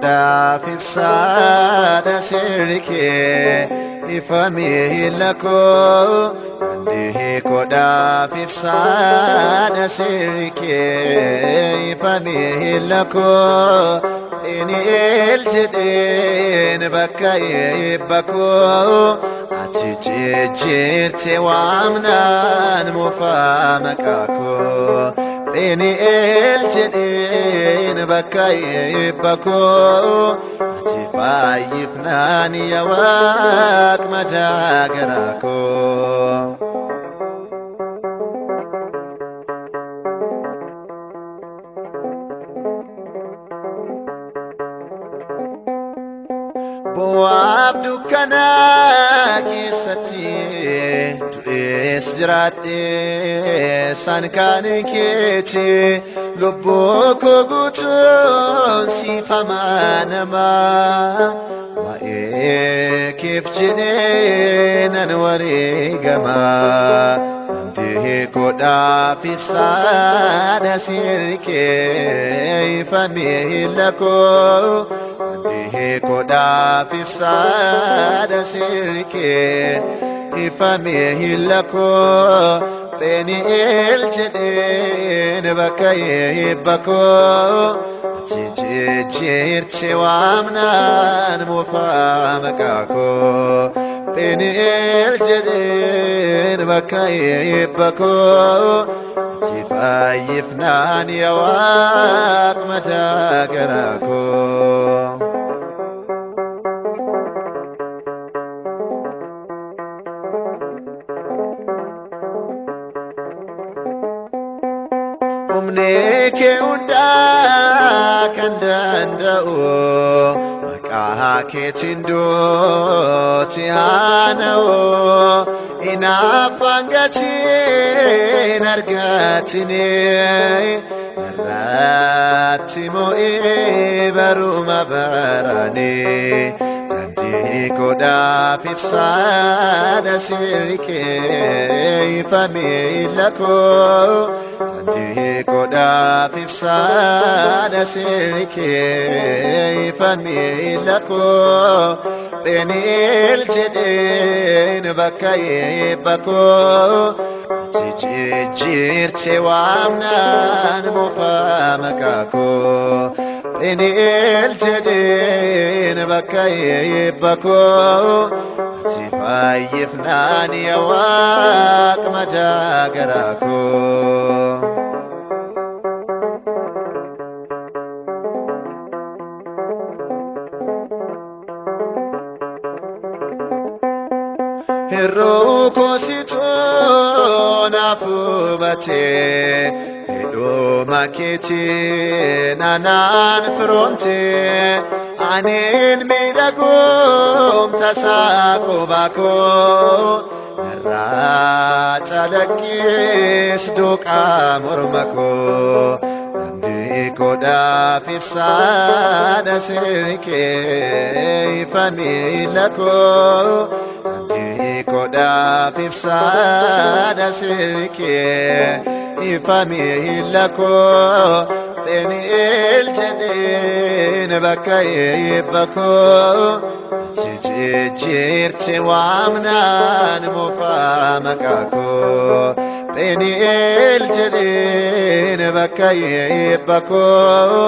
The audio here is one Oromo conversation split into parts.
Koodhaaf ibsaadha seerri kee ifa miila koo. Daandii koodhaaf ibsaadha seerri kee ifa miila koo. Pheeni'eel jedheen bakka eebba koo. Ati jijjiirte waamnaan moofaa maqaa koo. Pheeni'eel jedheen bakka eebba koo. Ati fayyifnaan yaa Waaq madaa garaa koo. Bu'aaf dukkanaa keessatti du'ees jiraadhee sankaan keeti lubbuu koo guutuun siif amanamaa waa'ee keef jedhee nan wareegama. Daandii koodhaaf ibsaadha seerri kee ifa miila koo. Daandii koodhaaf ibsaadha seerri kee ifa miila koo. Pheeni'eel jedheen bakka eebba koo. Ati jijjiirte waamnaan moofaa maqaa koo. Pheeni'eel jedheen bakka eebba koo. Ati fayyifnaan yaa Waaq madaa garaa koo. Humni kee hundaa kan danda'u maqaa keetiin duuti haana'u hinaaffaan gatiin argatini narratti mo'ee baruma barani. Daandii koodhaaf ibsaadha seerri kee ifa miila koo. Daandii koodhaaf ibsaadha seerri kee ifa miila koo. Pheeni'eel jedheen bakka eebba koo. Ati jijjiirte waamnaan moofaa maqaa koo. Pheeni'eel jedheen bakka eebba koo. Ati fayyifnaan yaa Waaq madaa garaa koo. Hir'uu koosituu naaf hubatee hidhuma keetiin anaan firoomtee aniin miidhaguum tasaa qubaa koo narraa calaqqees duuqaa morma koo. Daandii koodhaaf ibsaadha seerri kee ifa miila koo. Daandii koodhaaf ibsaadha seerri kee ifa miila koo. Pheeni'eel jedheen bakka eebba koo. Ati jijjiirte waamnaan moofaa maqaa koo. Pheeni'eel jedheen bakka eebba koo.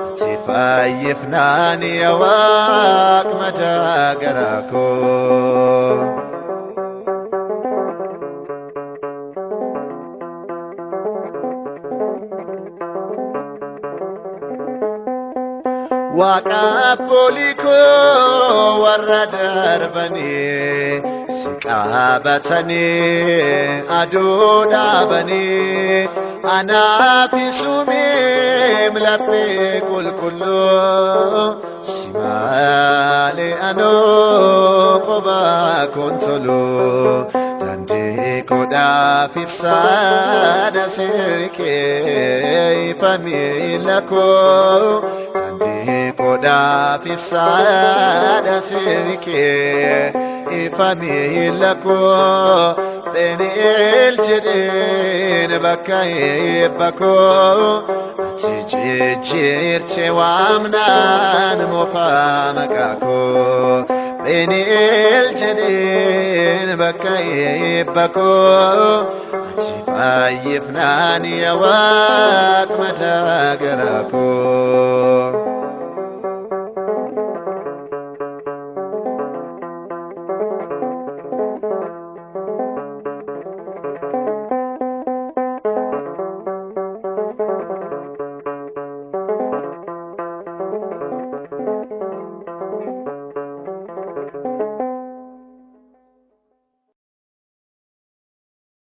Ati fayyifnaan yaa Waaq madaa garaa koo. Waaqa abboolii koo warra darbanii si qaabatanii aduu dhaabanii anaaf isumeem laphee qulqulluu si malee anoo qobaa koon tolu. Daandii koodhaaf ibsaadha seerri kee ifa miila koo. Daandii koodhaaf ibsaadha seerri kee ifa miila koo. Pheeni'eel jedheen bakka eebba koo. Si jijjiirte waamnaan moofaa maqaa koo Pheeni'eel jedheen bakka eebba koo ati fayyifnaan yaa Waaq madaa garaa koo.